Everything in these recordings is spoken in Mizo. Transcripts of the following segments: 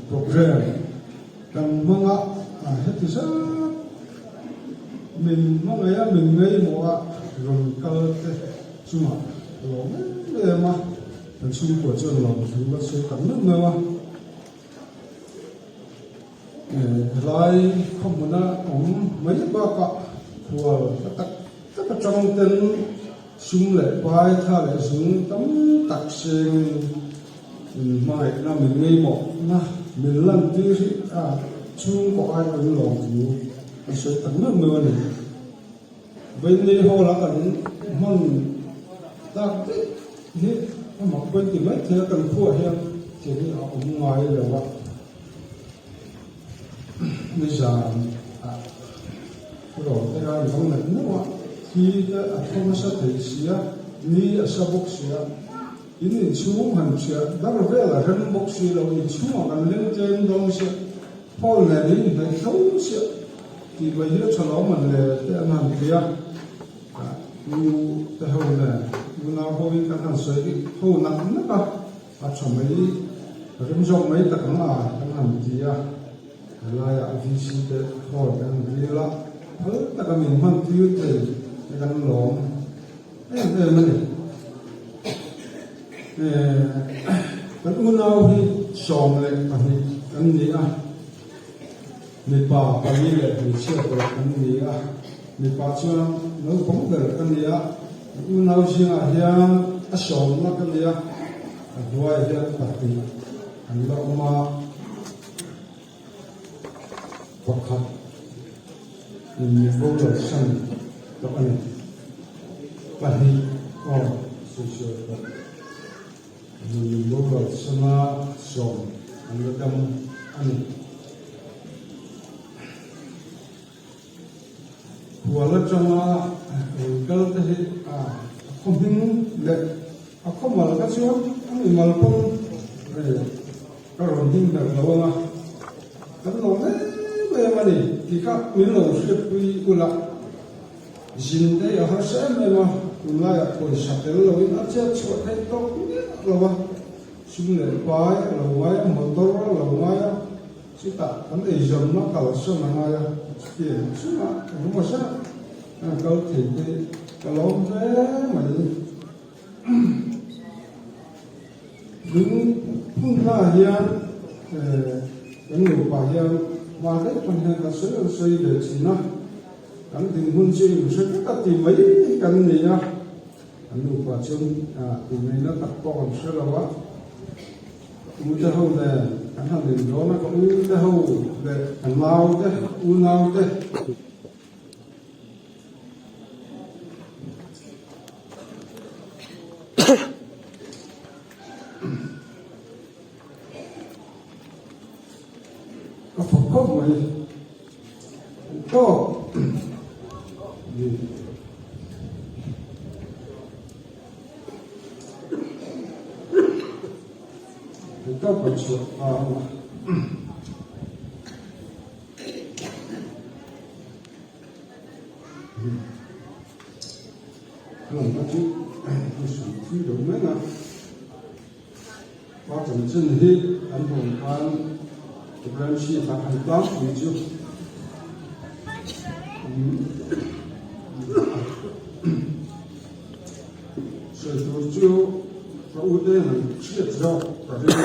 Programme kan hmang a, heti zat min hmangaih a, min ngaihmawh a rawn kal te chungah ka lawm em em a, kan chhungkua chuan lawmthu ka sawi tak meuh meuh a. Helai khawhmuna awm mai bakah khual hla tak tak atang ten sum leh pai tha leh zung tam tak sengin min hmangaihna min ngaimawhna min lantir hi a chhungkaw ai kan lawmthu kan sawi tak meuh meuh a ni. Vawiinni hall a kan hman tak daih hi a mak pawi ti mai thei a, kan khuaah hian thil hi a awm ngai lo a, nizan ah rawn te khan vang neuh neuh a, thi te a tho nasa thei si a, ni a sa bawk si a, in inchhung han chhiah dar vel a rem bawk si lo, inchhungah kan leng tlem dawn sia, hall nen in inhnaih tho sia. Tih mai hi a tha lo man le te an han ti a, u te ho nen unau ho in kan han sawi ho nak nak a, a tha mai rem zawk mai tak ang a kan han ti a, helaiah VC te hall kan han dil a, phal taka min hman tir thei te kan lawm em em a ni. Kan unau hi 12 kan ni a. Mipa pali leh hmeichhia pawh an ni a, mipa chuan naupang ber ka ni a, kan unau zingah hian a sawmna ka ni a, a hnuaiah hian pahnih an la awm a, pakhat in min boral san tawh a ni, pahnih aw sawisel tawh. Min boral sana sawm an la dam a ni. Khual atanga rawn kal te hi a khaw hming leh a khaw mal kha chuan a mi mal pawn ka rawn hming ber lo ang a, kan lo em em a ni tih kha min lo hriatpui ula. Zin te hi a harsa em em a, tunlaiah pawisa tel loin a chet chhuah theih tawk miah lo a, sum leh pai a lo ngai a, motor a lo ngai a, chutah kan eizawnna kalsan a ngai a, chutiang chungah engemaw zat an kal thei te hi ka lawm hle mai. Lung hun hla hian kan nupa hian hma daih pawn hian kan sawi an sawi ve thin a. Kan dinhmun chu inhre vek a ti mai kan ni a, kan nupa chuan tihnaihna tak pawh kan hre lo a, ka u te ho nen kan han indawn a, ka u te ho leh ka nau te, unau te. Ka thawk khawp mai. Tawk. Tawk kan chhuah ta a. Heng kha chu a sawi thui lo mai a. Pa chanchin hi an hawn khan Ibrahim Sheikh ah an tlangpui chu sawi tur chu ka u te han hriat zawk ka ring a,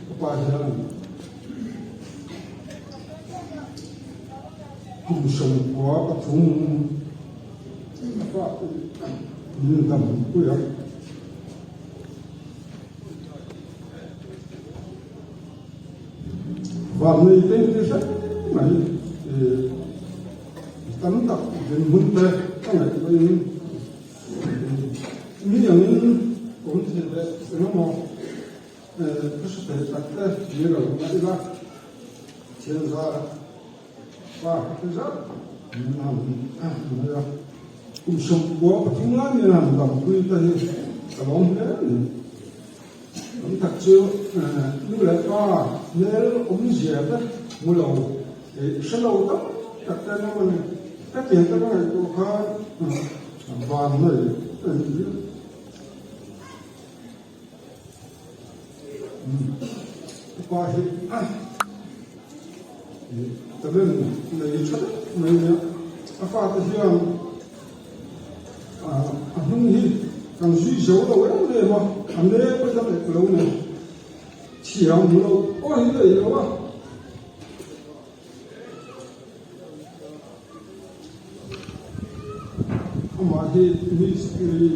ka pa hian kum 93 Min dam pui a. Vanlei te hi hrep mai tam tak dinhmun te ka ngaihtuahin mi angin awm thei leh engemaw ka hre thei tak te ni lo mah ila thian zar Pa ka ti zauh min han mai a, kum 93 lai min han dampui te hi ka lawm hle a ni. Tam tak chu nu leh pa hmel awmzia te hmu lo hre lo tak tak te an awm a ni. Ka tiang te ka ngaihtuah khan van mai a ni. Ka pa hi talent nei tha deuh mai a nia. A fate hian a hnung hi kan zui zo lo em em a, a nek pawh hian ek lo nei thiam lo pawh hi nei lo a. Amah hi mistiri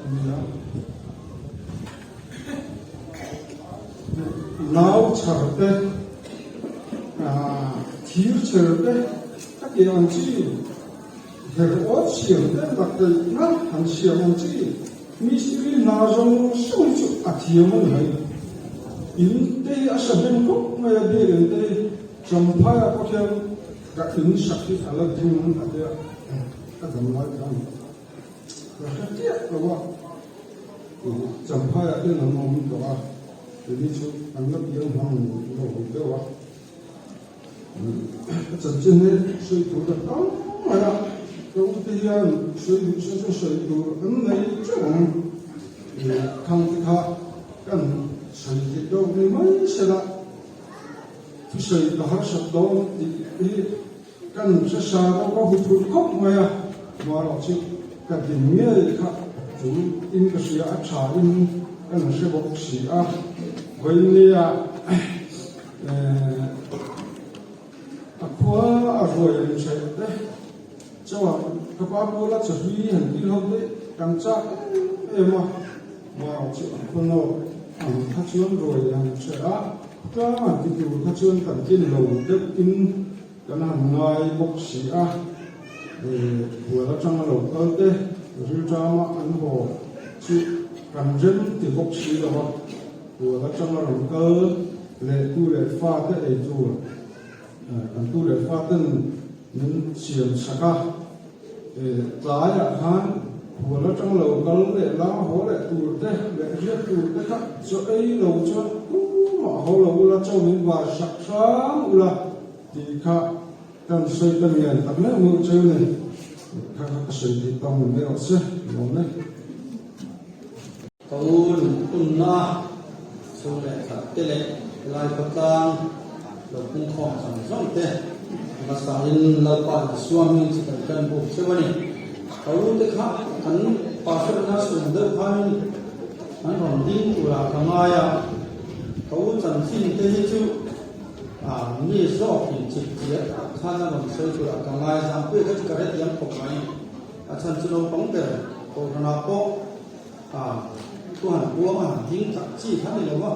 a ni a, nau chhar te, thir chher te a tih ang chi, her awt siam te lak daih ngat han siam ang chi, mistiri hna zawng zawng chu a thiam a ni mai. In te hi a sa hnem khawp mai a, biakinn te hi Champhaiah pawh hian ka in sak hi a la ding a tia ka dam lai khan ka hre chiah lo a, Champhaiah hian an awm tawh a, keini chu an la piang hmang lo deuh a, ka chanchin hi sawi tur ka tam mai a, ka ute hian sawi duh se chu sawi tur an nei teuh ang, khang te kha kan sawi theih deuh ni mai sela. Thusawi ka harsat dawn tih hi kan hre sa deuh ka huphurh khawp mai a, hmarawh chu ka din ngei kha chu in ka hria a tha in kan hre bawk si a, vawinia a khua a ruai an hre te chuan ka pa pawla chawhlui han kil ho te kan chak em em a, hmarawh chu a khaw nawk ang kha chuan ruai an hre a. Tlang an ti tur kha chuan kan tlin lo deuh in kan han ngai bawk si a, bual atanga lo kal te rilṭama an haw chu kan rem ti bawk si lo a, bual atanga rawn kal leh tu leh fa te ei tur kan tu leh fa ten min siam sak a. Tlaiah khan khual atang lo kal leh la haw leh tur te leh riak tur te kha chaw ei lo chuan tumah haw lo ula chaw min bar sak hram ula tih kha kan sawi ta ngen tak meuh meuh cheu ni. Kha kha ka sawi tih tawng mai rawh se lawm e. Ka u lungphunna chhung leh khat te leh helai khawtlang lo pungkhawm zawng zawng te hmasain Lalpa Isua hming chu kan tan buk cheu a ni. Ka u te kha kan pastor-na sum deuh khanin an rawn ding turah ka ngai a, ka u chanchin te hi chu mi zawkin chipchiar tak khan a rawn sawi turah ka ngai zangpuia kha chu ka hrethiam khawp mai. A chhan chu naupang ber kohhranah pawh A, thu han buang a han ding tak chi kha ni lo a,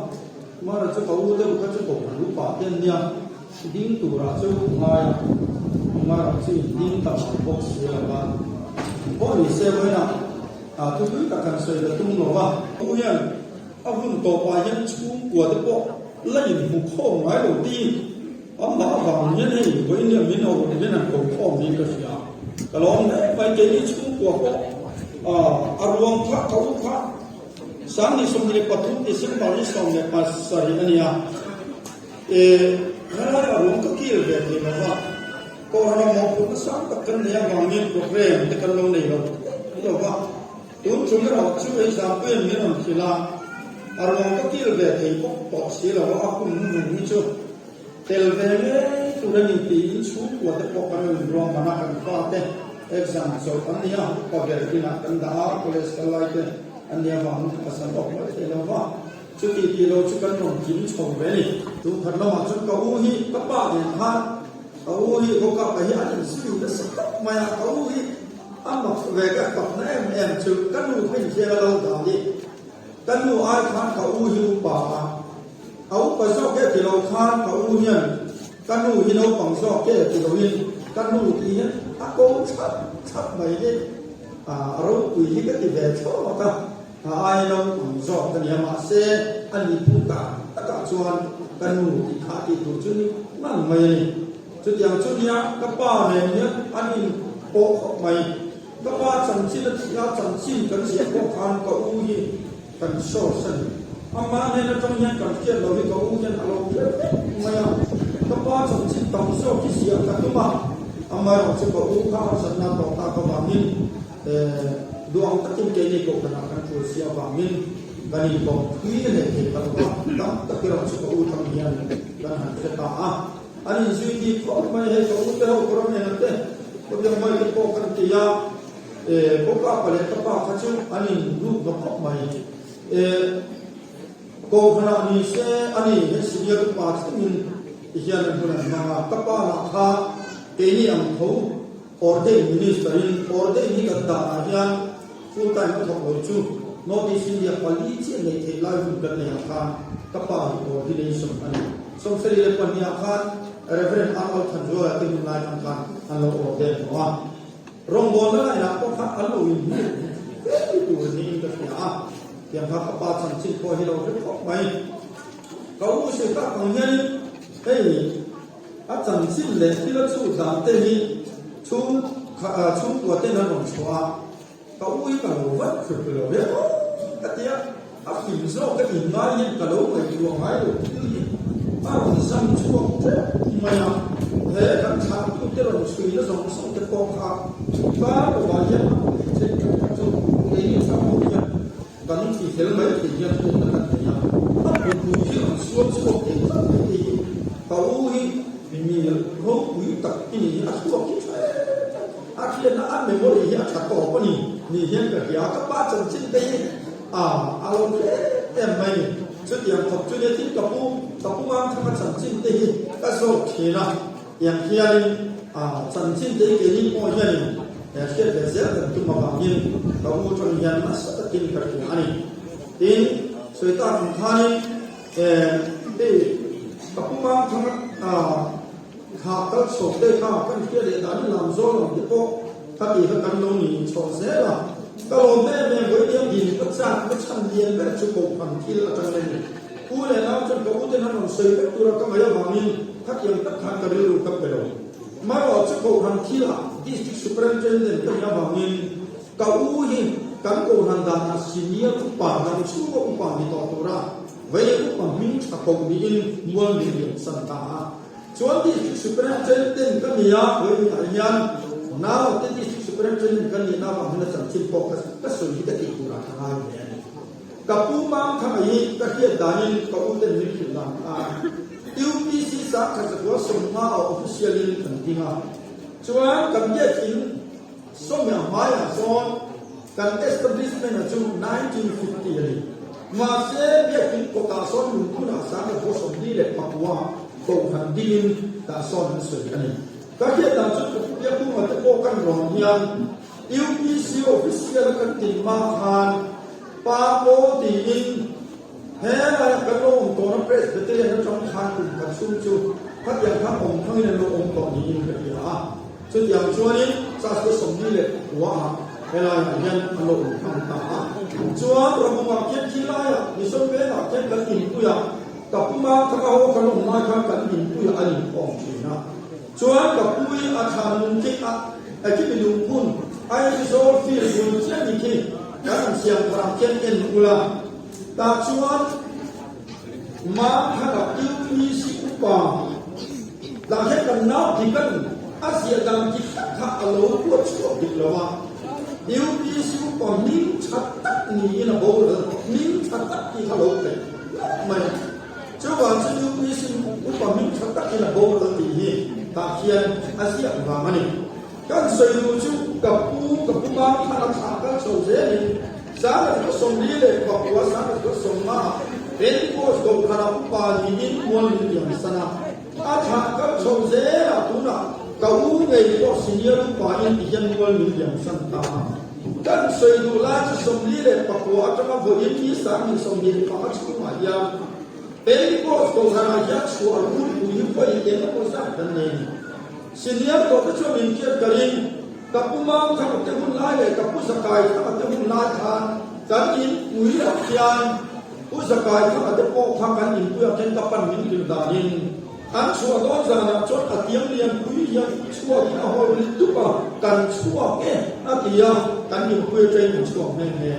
Mara chu ka u deuh kha chu kohhran upa te an nia, ding turah chu ngai a, Mara chu in ding tak ang bawk si lo a, pawh ni se vawiinah a thu tui tak han sawi ka tum lo va. U hian a hun tawpah hian chhungkua te pawh la inhmu khawm ngai lo ti, amah avang hian hei vawiin hian min ho min han ko khawm niin ka hria. Ka lawm hle mai, keini chhungkua pawh a ruang kha ka u kha 2023 December ni 17 a nia. E, helai a ruang ka kil ve thei lo va, Kohhran mawhphurhna sang tak kan nei avangin program te kan lo nei lo lo va, tun chung erawh chu ei Zampuian min rawn hrilh a, a ruang ka kil ve thei bawk tawh si lo a, a hun hnuhnung hi chu. Tel ve ngei tur a ni tiin chhungkua te pawh kan rawn ruahman a, kan fate exam chawlh an ni a, upa ber inah kan dah a, college kal lai te an nih avangin ka pasal awk mai thei lo va, chuti tih lo chu kan rawn kim chho ve a ni. Tumkhat lamah chuan ka u hi ka pa nen khan ka u hi kawka ka hi an inzui nasa khawp mai a, ka u hi a mak ve ka fakna em em chu ka nu kha infial a lo dah a ni, ka nu ai khan ka u hi upa a. A upa zawk e ti lo khan ka u hian ka nu hi naupang zawk e ti loin ka nu tih hian a ko thlap thlap mai hi a ropui hi ka ti ve thlawt a, a aia naupang zawk ka nia mahse a ni phu tak takah chuan ka nu tih kha tih tur chu ni ngang mai a ni. Chutiang chu nia ka pa nen hian an in pawh khawp mai. Ka pa chanchin a thih a chanchin kan ziah pawh khan ka u hi Kan source a ni. Amah hnen atang hian kan hriat lo hi ka u hian a lo hre vek mai a. Ka pa chanchin tam zawk hi ziah ka tum a, amaherawh chu ka u kha harsatna tawh tak avangin duh ang takin keini kohhranah kan tul si avangin Kan inkawm thui leh thei ta lo a, tam tak erawh chu ka u tang hian kan han hre ta a. An inzui bik khawp mai hei ka u te ho ka ram nen te ka biak mai te pawh kan ti a, e ka pa leh ka pa kha chu an in lut na khawp mai. E Kohhranah ni se a ni he senior upa thlengin ti hian an hun an hmang a, ka pa lah kha keini ang tho Ordained Minister in ordain hi kan danah hian full time a thawk lo chu North East India pali chiah neih theih lai hun kan neih ah khan ka pa hi ordination a ni. 72 ah khan Rev. Arnold Thanzuala te hun lai ang khan an lo ordain tawh a. Rawngbawlna line ah pawh khan an lo inhmuh fe tur niin ka hria a, tiang kha ka pa chanchin pawh hi lo hre khawp mai. Ka u sawi tak ang hianin hei A chanchin leh thil a chhut dan te hi chhung chhungkua ten an rawn chhuah a, ka u hi ka lo vat hruk lo ve aw ka ti a, a fim zawk ka in ngai hian ka lo ngaihtuah ngai lo thil hi a rawn zam chhuak tep mai a, he kan thlahtu te rawn chhui na zawng zawng te pawh kha kar lovah hian a hmu thei tak tak chu keini thlang ho hian Kan ti fel mai thei hian hmunna kan nei a, a pumpui hi an sual chhuak thei tlat mai te hi ka u hi mi ropui tak i ni hi a chhuak hi tha em em a, a hriatna a memory hi a tha tawp a ni ni hian ka hria a, ka pa chanchin te hi a a lo hre em mai ni. Chutiang khawp chu nia tin ka pu ka pu Mangthanga chanchin te hi ka zawt thin a. Tiang hianin chanchin te hi keini pawh hianin hriat ve zel kan tum avangin ka u atang hian nasa takin ka hria a ni. Tin, sawi tak ang khanin hei ka pu Mangthanga thlah kal chhawk te kha kan hriat leh danin lam zawl ang te pawh kha tih kha kan lo ni chhawk zel a. Ka lawm em em vawiin din ka chak na chhan lian ber chu kohhran thil atang a ni. U leh nau chuan ka u ten an rawn sawi vek tura ka ngaih avangin khatiang tak khan ka rilru ka pe lo. Marawh chu Kohhran thilah District Superintendent ka nih avangin ka u hi kan Kohhran danah senior upa dang chhunga upa ni tawh tura vei upa hming tha koh niin mual min lian san ta a. Chuan District Superintendent ka ni a, vawiinah hian naute District Superintendent ka nihna avangin a chanchin pawh ka sawi hi ka tih turah ka ngai ve a ni. Ka pu mang kha mai hi ka hriat danin ka u ten min hrilh dan kha UPC 1150 ah official in kan ding a, chuan kan biakinn sawmia hmaiah sawn kan establishment a chu 1950 a ni. Mahse biakinn kawtah sawn lungphunah 1949 kohhran dingin tah sawn an sawi a ni. Ka hriat dan chu ka pu biakhunga te pawh kan rawn hian UPC official a kan tin hma khan Pa Paul tiin he laia kan lo awm tawhna Presbyterian atang khan kum khat chhung chu khatiang khan awm thangin an lo awm tawh niin ka hria a. Chutiang chuanin Church 24 ah helaiah hian an lo awm thang ta a. Chuan Ramungah khian khi laiah Mission Vengah khian kan inpuiah ka pu Mangthanga ho kan awm lai khan kan inpuiah an inkhawm thin a. Chuan ka pui a thlan lungkik a Akimi lungphun Aizawl field bul chiah ni khi kan an siam thar ang khian en ula tah chuan Mangthanga UPC upa tah hian kan nau dikan a ziah dan dik tak kha a lo buat chhuak dik lo a UPC upa hming tha tak niin a boral hming tha tak tih kha lo theih hlauh mai a. Chuvang chu UPC upa hming tha takin a boral tih hi tah hian a ziak vang a ni. Kan sawi duh chu ka pu, ka pu mang khan a thlah kal chho zelin 1949 1950 ah Pentecost Kohhranah upa niin mual min liam san a. A thlah kal chho zelah tunah ka u ngei pawh senior upa in ti hian mual min liam san ta a. Kan sawi duh lai chu 49 atanga vawiin ni 2025 chhungah hian Pentecost Kohhranah hian chhuah rulpui hi vawi eng emaw zat kan nei a ni. Senior tawh te chuan min hriat ka ring, ka pu Mang Thanga te hun lai leh ka pu Zakai Thanga te hun lai khan kan inpui ah khian Pu Zakai Thanga te pawh kha kan inpui ah khian ka pan min hrilh danin An chhuah dawn zanah chuan a tiang lian pui hian chhuak in a hawi rit dup a, kan chhuak e a ti a, kan nunpui atangin an chhuak nghe nghe.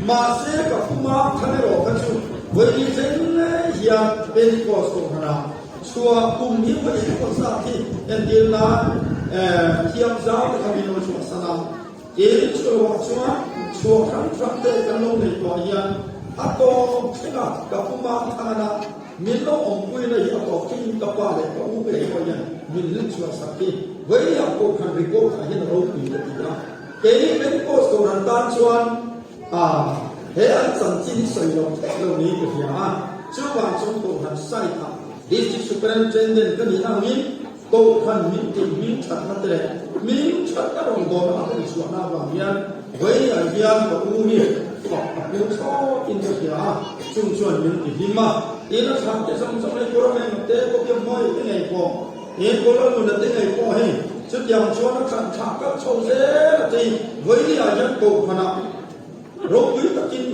Mahse ka puma khan erawh kha chu vawi tleng hian Pentecost kohhranah chhuah kum hi vawi engemaw zat hi entir nan thiam zau te kha min lo chhuahsan a, tin chhuah chuan chhuah hrang hrang te kan lo nei tawh hian. A tawp thleng a, ka pu Mang Than a, min lo awmpuina hi a tawp thlengin ka pa leh ka u ngei pawh hian min hlim chhuah sak hi vawiah pawh khan record ah hian a ropui ka ti a. Keini Pentecost Kohhran tan chuan ah he an chanchin hi sawi loh theih lo niin ka hria a, chuvang chuan Kohhran site ah District Superintendent ka nih angin Kohhran min tih hming thatna te leh hming thatna rawn dawna a rawn chhuahna avang hian vawiah hian ka u hi fak a hmu thlawtin ka hria a, chung chuan min ti hlim a. Tin a thlah te zawng zawng hei Pura Meng te, Kopiam Hmawih te ngei pawh, tin Pura Luna te ngei pawh hei chutiang chuan a thlan thlah kal chho zel a ti. Vawiah hian Kohhranah ropui takin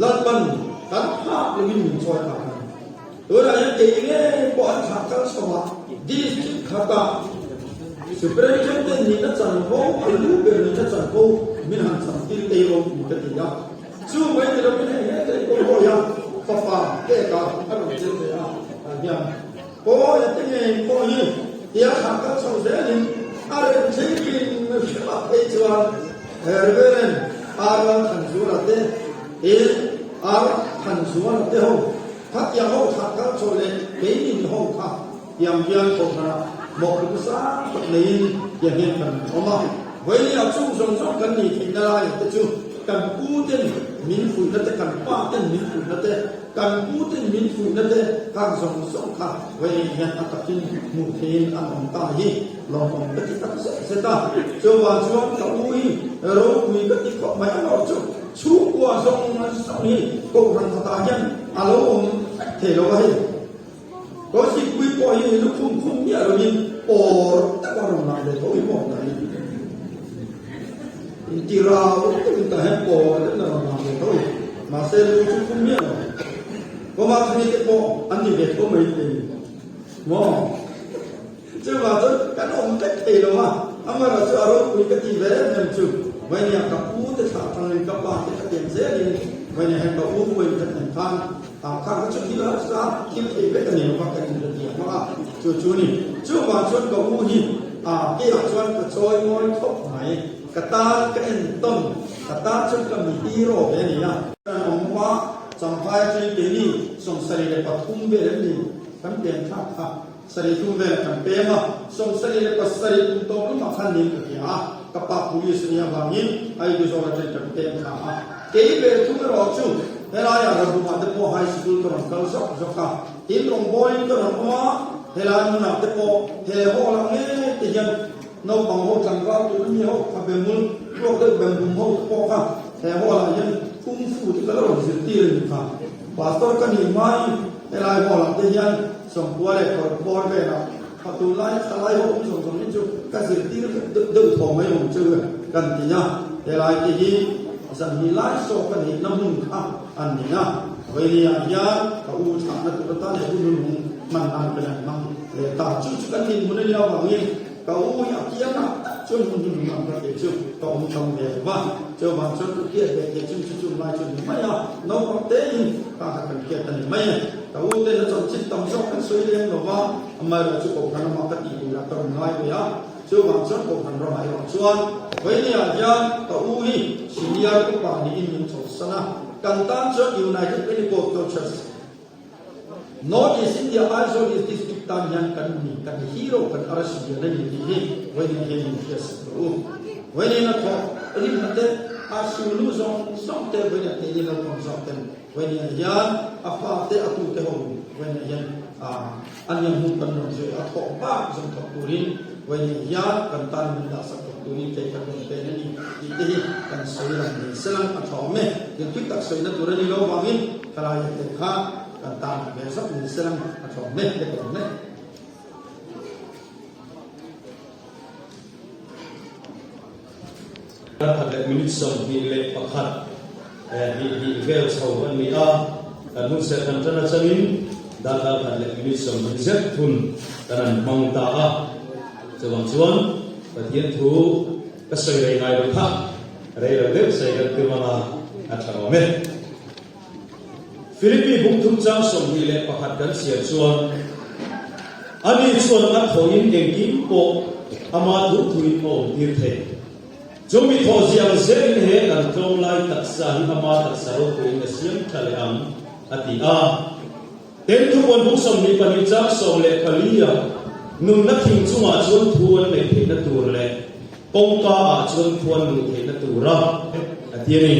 Lalpan kan phak loin min chawi phah a ni. Tunah hian kei ngei pawh an thlah kal chho a, district khatah Superintendent nihna chanvo, a lu ber nihna chanvo min han cham tir tei ro tih ka ti a. Chu mai ni lovin hei he tei pawh hawi a, fapa peka a rawn tel ve a, tah hian pawi a ti ngei pawh hi tia thlah kal chho zelin a rem thlengin hremah phei chuan Reverend R Thanzuala te, R Thanzuala te ho Khatiang ho thlah kal chho leh keinin ho kha tiang hian kohhranah mawhphurhna sang tak neiin tiang hian kan awm a. Vawinia chung zawng zawng kan nih theihna laiah te chu kan pu ten min fuihna te, kan pa ten min fuihna te, kan pu ten min fuihna te khan zawng zawng kha vawiin hian a takin hmuh theihin an awm ta hi lawmawm ka ti tak zet zet a. Chuvang chuan ka u hi ropui ka ti khawp mai a, chu Chhungkua zawng zawng hi Kohhran khatah hian a lo awm vek thei lo a hei. Kawlhsikpui pawh hi lukhum khum miah loin awr tak a rawn lang ve tho hi maw ta hi. Inti rau deuhin tah hian awr deuhin a rawn lang ve tho hi. Mahse lu chu khum miah lo. Kawma thani te pawh an ni ve tho mai thei maw. Chuvang chuan kan awm vek thei lo a, amaherawh chu a ropui ka ti ve em em chu Vainia ka pu te thlah tangin ka pa te ka tiang zelin Vainia hian ka u pawhin ka thlen khan ah kha kha chu thil harsa thil thei vek a ni lo va ka inhre thiam hmang a, chu chu ni. Chuvang chuan ka u hi ah keah chuan ka chawi ngawi khawp mai, ka tan ka en tawn, ka tan chuan ka mi hero ve a ni a. Kan awm hma Champhai atangin keini 73 vel em ni kan pian thlak kha. Sarih tum vel kan pem a, 27 kum tawp lamah khan nin ka hria a, ka pa police a nih avangin Aizawl atang kan pem thla a. Kei ve thung erawh chu helaiah Rabungah te pawh high school ka rawn kal zawk zawk a, tin rawngbawlin ka rawn awm a, helai hmunah te pawh he hall ah ngei te hian naupang ho tlangval tur ami ho kha bemul ruak deuh bembum ho te pawh kha he hall ah hian kung fu te ka la rawn zirtir a ni kha. Pastor ka nih hmain helai hall ah te hian Sawmkua leh kawr bawr velah kha tunlai thalai ho awm zawng zawng hi chu ka zirtir deuh deuh thaw mai awm chu kan ti a, helai te hi zanhnih lai saw ka neihna hmun kha an ni a, Vawinia hian ka u thlahna tur atan leh hun hunhung hman nan ka lan hmang leh ta. Chu chu kan dinhmun a nia avangin Ka u hi a kiang ah tak chuan hun hun hmang ka thei chu ka awm tam ve lo va, chuvang chuan ka kiat ve thei chung chu chung lai chu ni mai a, naupang tein ka kha kan kiat a ni mai e. Ka u ten a chanchin tam zawk kan sawi lem lo va, amaherawh chu Kohhran ramah ka tih tur ah ka rawn ngai ve a, chuvang chuan Kohhran ramah erawh chuan Vawinia hian ka u hi senior upa niin min chawlhsan a, kan tan chuan United Pentecostal Church North East India Aizawl East District tan hian kan mi kan hero kan arsi lian a ni tih hi vawiin hian min hriat sak rawh u. Vawiin a thawh rimna te a sulnu zawng zawng te vawiin a keini naupang zawk ten vawiin hian a fa te a tu te ho vawiin hian a niam hmun kan rawn zui a thawh bak zawng thawk turin vawiin hian kan tan min dah sak thawk turin kei kan rawn pen a ni tih te hi kan sawi lang ni selang a tha awm e. Thil tui tak sawina tur a ni lo vangin Thalai a tel kha kan tan ve zawk ni selang a thlawm mek te ka awm mek. Khat leh minute 21 hnih hnih vel chho a ni a, kan hun serh kan tan atangin darkar khat leh minute 20 zet hun kan han hmang ta a. Chuvang chuan Pathian thu ka sawi rei ngai lo kha rei lo deuh sawi kan tum anga a tha awm e. Philippi bungthum chang 21 kan chhiar chuan, Ani chuan a thawin engkim pawh ama thu thuin a awmtir thei. Chu mi thawh ziang zelin he kan tlawm lai taksa hi ama taksa ropuiin a siam tha leh ang, a ti a. Tin, thupuan bung 22 chang 14 ah nunna thing chungah chuan thu an neih theihna tur leh kawngka ah chuan khuan luh theihna tura a ti a ni.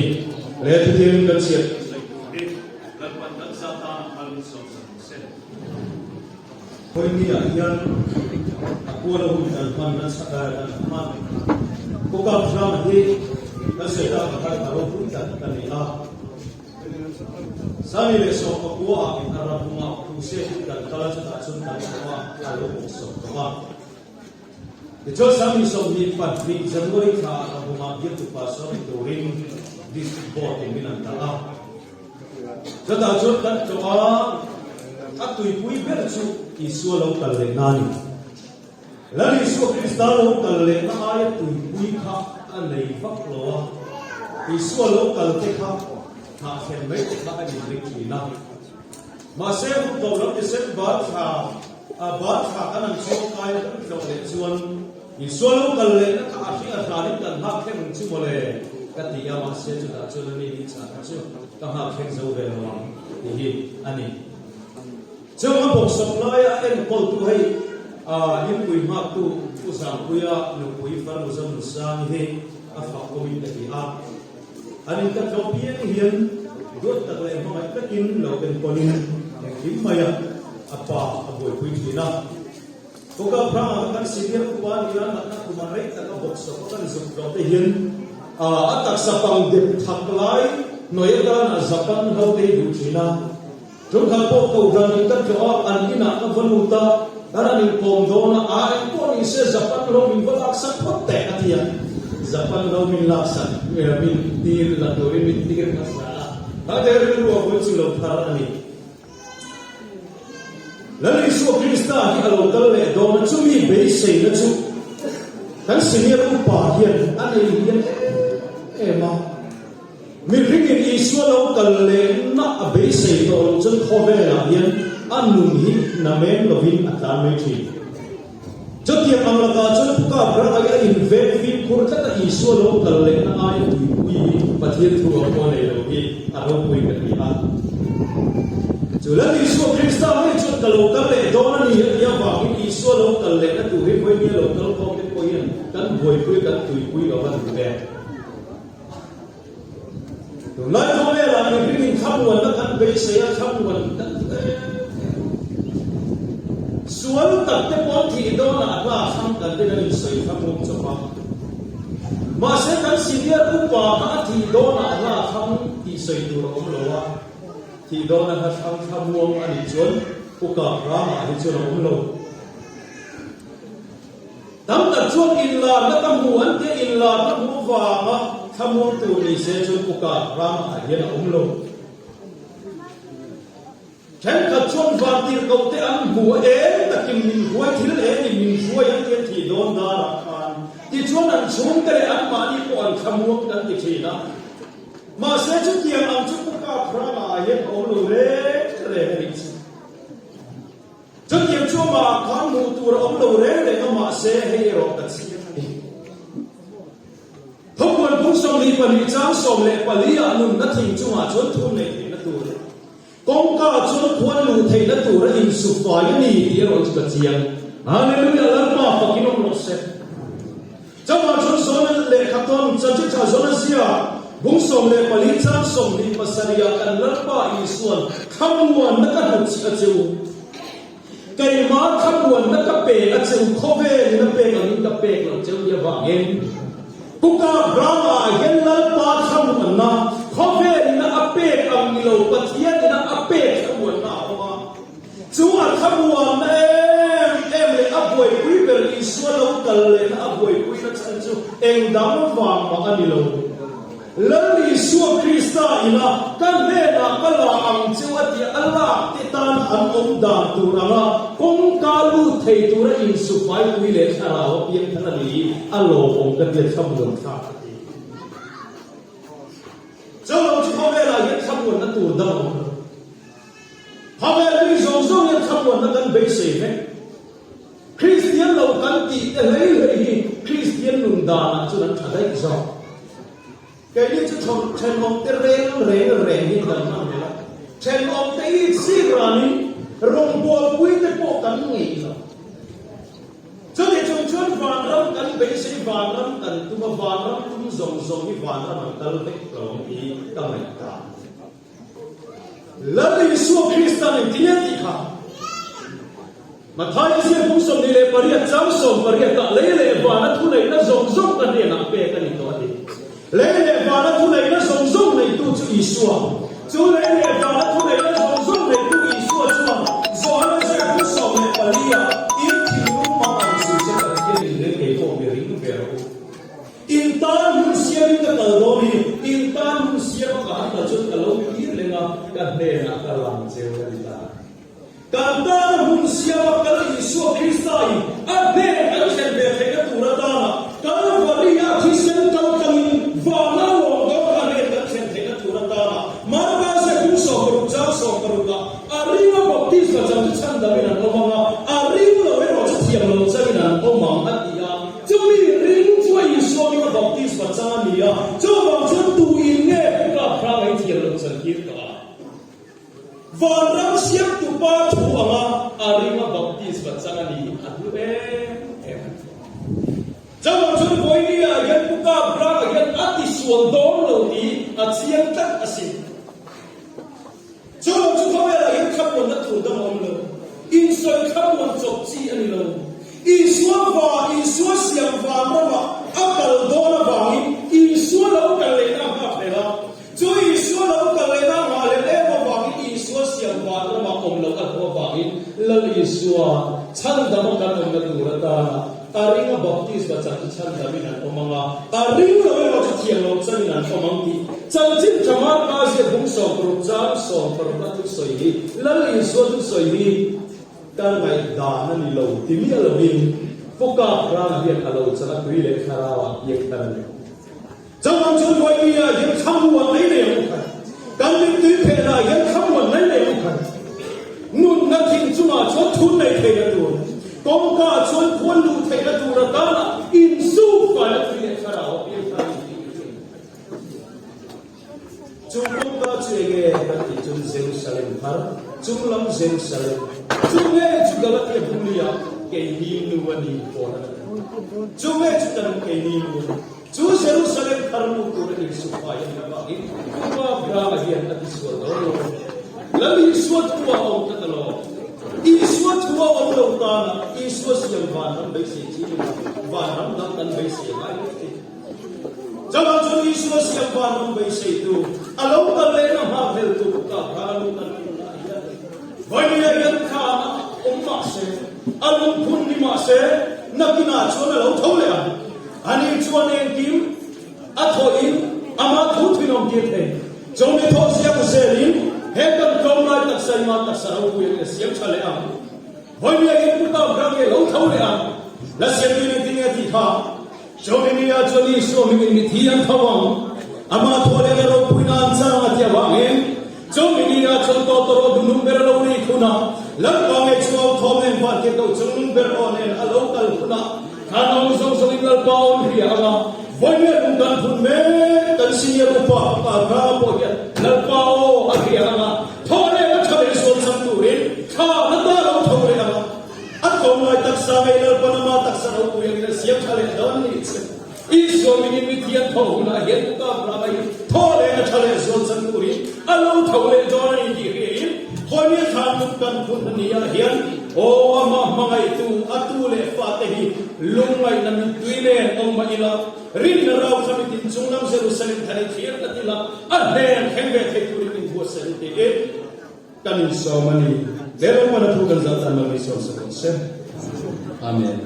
Le thuthiangin kan chhiat kan sawi tur hi Lalpan kan za tan a phal min sawm sak ang se. Khawinia hian a kuala hun kan hman nasa kan hman Kawkap hrang hi kan sawi tak ang khan a ropui tak a ni a. Sani leh sawmpa khua ah in a ram hungah crusade in kan kal a chutah chuan kan awm a, a lo bawk sawm tawh a. Tichuan Sani 22 January thla ah ram hungah biaktu pastor ni turin District Board in min an dah a. Chutah chuan kan tlawh a, a tuipui ber chu Isua lo kal leh na a ni. Lal Isua Krista lo kal lehna aia tuipui kha a nei vak lo a, Isua lo kal te kha thah thlen mai te kha a inring thin a. Mahse, hun tawh lam December thla a bar thla kan han chhuak kai a kan tlawh leh chuan Isua lo kal lehna kha a hring a hranin kan nghak thleng ang chu mawle ka ti a, mahse chutah chuan a mi ni chah kha chu ka nghak thleng zo ve lo ang tih hi a ni. Chung a bawksawp laia a enkawltu hei Inpui nghaktu Pu Zangpuia nupui Farnu Zonunsangi hi a fak awmin ka ti a. An inka tlawh piang hian duat tak leh hmangaih takin lo enkawlin engkim maia a pa a buaipui thin a. Kawka Phranga kha kan senior upa a ni a, natna khuma rei taka bawksawp a kan zuk tlawh te hian a taksa pang dep thak lai hnuai atan a zapan ho te hi duh thin a. Ṭawngkhat pawh kohhran in ka tlawh a, an inah ka va lut a, kan han inkawm dawn a, a eng pawh ni se Japan lo min va laksak phawt teh a ti a, Japan lo min laksak min tir la turin min tir hmasa a, kha te rilru a vawi chu lo thar a ni. Lal Isua Krista hi a lo kal leh dawn a, chumi beiseina chu kan senior upa hian a nei hian em em a. Mihringin Isua lo kal lehna a beisei tawh loh chuan khawvelah hian a nun hi nameng lovin a tlan mai thin. Chutiang ang lakah chuan Pu Kapra ai a inveng fimkhur tlat a Isua lo kal lehna aia tuipui hi Pathian thu a pawh nei lo hi a ropui ka ti a. Chu Lal Isua Krista ngei chuan ka lo kal leh dawn a ni a tih avangin Isua lo kal lehna tur hi vawinia lo kal khawm te pawh hian kan buaipui kan tuipui lo va duh ve. Tunlai khawvelah mihringin thlamuanna kan beisei a, thlamuan kan duh em em. Sual tak te pawh thih dawnah a hla thlang kan te kan insawi thlamuang chawp a. Mahse kan senior upa kha a thih dawnah a hla thlang tih sawi tur a awm lo a, thih dawna hla thlang thlamuang a nih chuan uka ramah hi chuan a awm lo. Tam tak chuan inlarna ka hmu an tia inlarna hmu vanga thlamuang tur ni se chuan uka ramah hian a awm lo. Thenkhat chuan vantirhkoh te an hmu a eng takin min hruai thil engin min hruai an tia thih dawn darah khan tichuan an chhungte leh anmahni pawh an thlamuang kan ti thin a. Mahse chutiang ang chu uka ramah hian a awm lo reng reng a nih chu. Chutiang chu amah khan hmuh tur a awm lo reng reng a, mahse hei erawh ka chiang a ni. Thawkhuan phung 22 chang 14 ah nunna thing chungah chuan thum nei theihna tur leh kawngka chuan khuan luh theihna tur a insuk fai a ni tih erawh chu ka chiang. Hallelujah Lalpa fakin awm rawh se. Chauhah chuan Zona lehkha tawn chanchin tha Zona zia bung 14 chang 27 ah kan Lalpa Isuan thlamuanna ka hnut chih a che u. Keimah thlamuanna ka pe a che u, khawvelin a pek angin ka pek lo che u hi avangin Kuka Brahma ah hian Lalpa thlamuanna khawvelin a pek ang ni lo Pathianin a pek thlamuanna a awm a. Chu a thlamuanna em em leh a buaipui ber Isua lo kal lehna a buaipuina chhan chu eng dang vang mah a ni lo. Lal Isua Krista ina ka hnenah ka la ang cheu a tih a lak te tan an awm dan tur anga kawngka lut thei tura insufaipui leh thlarau a piang thar a ni hi a lawmawm ka tia thlamuan thlak ka ti. Chu lo chu khawvelah hian thlamuanna tur dang a awm lo. Khawvel mi zawng zawng hian thlamuanna kan beisei vek. Kristian lo kan tih te hlei hlei hi Kristian nun danah chuan an tha daih zawk. Keini chu thenawmte reng reng reng hi kan hman vel a, thenawmte hi chhip ranin rawngbawlpuite pawh kan ngeih lo. Chutih chung chuan vanram kan beisei, vanram kan tum a, vanram tum zawng zawng hi vanram an kal vek lo ang tih ka ngaihdan. Lal Isua Kristan engtin nge tih kha? Matthai ziak bung 28 chang 18 ah lei leh vana thuneihna zawng zawng ka hnenah pek a ni tawh a ti. Lei leh vana thuneihna zawng zawng neitu chu Isua. Chu lei leh vana thuneihna zawng zawng neitu Isua chuan Johana ziak bung 14 ah in thinlung hmang ang chu che Pathian in ring kei pawh mi ring ve rawh u. In tan hun siamin ka kal dawn hi, in tan hun siam a ka han kal chuan ka lo tir leng a, ka hnenah ka lang cheu a ni ta. Kan tana hun siam a kal Isua Krista in a hnen kan thlen ve theihna tur atana Kalvari-a thisen kal tlangin vana lawm dawn ka hnen kan thlen theihna tur atana Marka ziak 16 chang 16 ah a ring a baptisma chang chu chhandamin an awm ang a, a ring lo erawh chu thiam lo changin an awm ang a ti a. Chumi ring chu a Isua hminga baptisma chang a ni a, chuvang chuan tu in nge pu kap hrang a i thiam loh chan tir tawh a? Vanram siamtu pa thu anga a ringa baptisma chang a ni a hlu em em a ni. Chuvang chuan vawinia ah hian pu kap hrang ah hian a tisual dawn lo tih a chiang tlat asin. Chuvang chu khawvelah hian thlamuanna tur dang a awm lo. Insawi thlamuan chawp chi a ni lo. Isua va, Isua siam van ramah a kal dawn avangin Isua lo kal lehna a nghak hlel a. Chu Isua lo kal lehna a nghah hlel em avangin Isua siam van ramah awm loh a duh avangin Lal Isua chhandama kan awmna tur atana a ringa baptisma chang chu chhandamin an awm ang a, a ring lo erawh chu thiam lo changin an awm ang tih chanchin tha Marka ziak bung 16 chang 16 a thusawi hi Lal Isua thusawi hi ka ngaihdan a ni lo ti miah lovin Pu Kaprana hian a lo chang a tui leh thlarau ah piang thar a ni. Chuvang chuan Vawinia hian thlamuan mai nei ang u khat. Kan mittui phelhah hian thlamuan mai nei ang u khat. Nunna thing chungah chuan thun nei theihna tur, kawngkaah chuan khuan luh theihna tur atana insuk faina tui leh thlarau a piang thar a ni tih hi chu a ni. Chu kawngka chu enge kan tih chuan Jerusalem thar, chunglam Jerusalem, chu nge chu Galatia bunglia keini nu a ni pawl a ni. Chu nge chu kan keini nu a ni. Chu Jerusalem thar nu tur a insuk fai a nih avangin Pu Abrahama hian a tisual dawn lo. Lal Isua thu a awm tlat alawm. Isua thu a awm lo tana Isua siam vanram beisei chi ni lo, vanram dang kan beisei a ngai vek thei. Chuvang chuan Isua siam vanram beiseitu, a lo kal lehna nghakhleltu Pu Abrahama nu kan hmuhna hian Vawimia hian khan a awm mah se, a lungphun ni mah se, nakinah chuan a lo tho leh ang. Ani chuan engkim a thawhin amah thu thinawm tir thei. Chumi thawh ziak zelin he kan tlawmlai taksa ima taksa ropui an la siam tha leh ang. Vawinia in pu tam ram nge lo tho leh ang. La siam tuin engtin nge tih kha? Chumi ni ah chuan Isua mingin mithi an tho ang. Amah thawh lehna ropuina an chang a ti avangin chumi ni ah chuan tawtawrawh duhnung ber a lo ri khun a, Lalpa nge chu au thawm nen vantirhkoh chungnung ber aw nen a lo kal khun a, Kha nau zawng zawngin Lalpa awm hria ang a, vawinia lung kan phun mek kan senior upa Abrahama pawh hian Lalpa aw a hria ang a, thawh leh a tha leh zual chang turin thla na ta lo tho leh ang a, a tlawmngai taksa ngei Lalpan ama taksa ropui angin a siam tha leh dawn ni che. Isua mingin mithian thawh hunah hian Upa Abrahama hi thawh leh a tha leh zual chang turin a lo tho leh dawn a ni tih hriain vawinia thla lung kan phun a ni ah hian Aw, amah hmangaihtu, a tu leh fate hi lungngaihna mittui nen awm mah ila, rinna rau kha mitin chunglam Jerusalem thar i thlir tlat ila, a hnen thleng ve thei turin min buatsaih u tiin kan insawm a ni. He Lalpana thu kan zah tan lo insawm sak rawh se. Amen.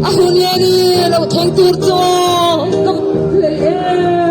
A hun leh ni lo thleng tur chu ka hlei em.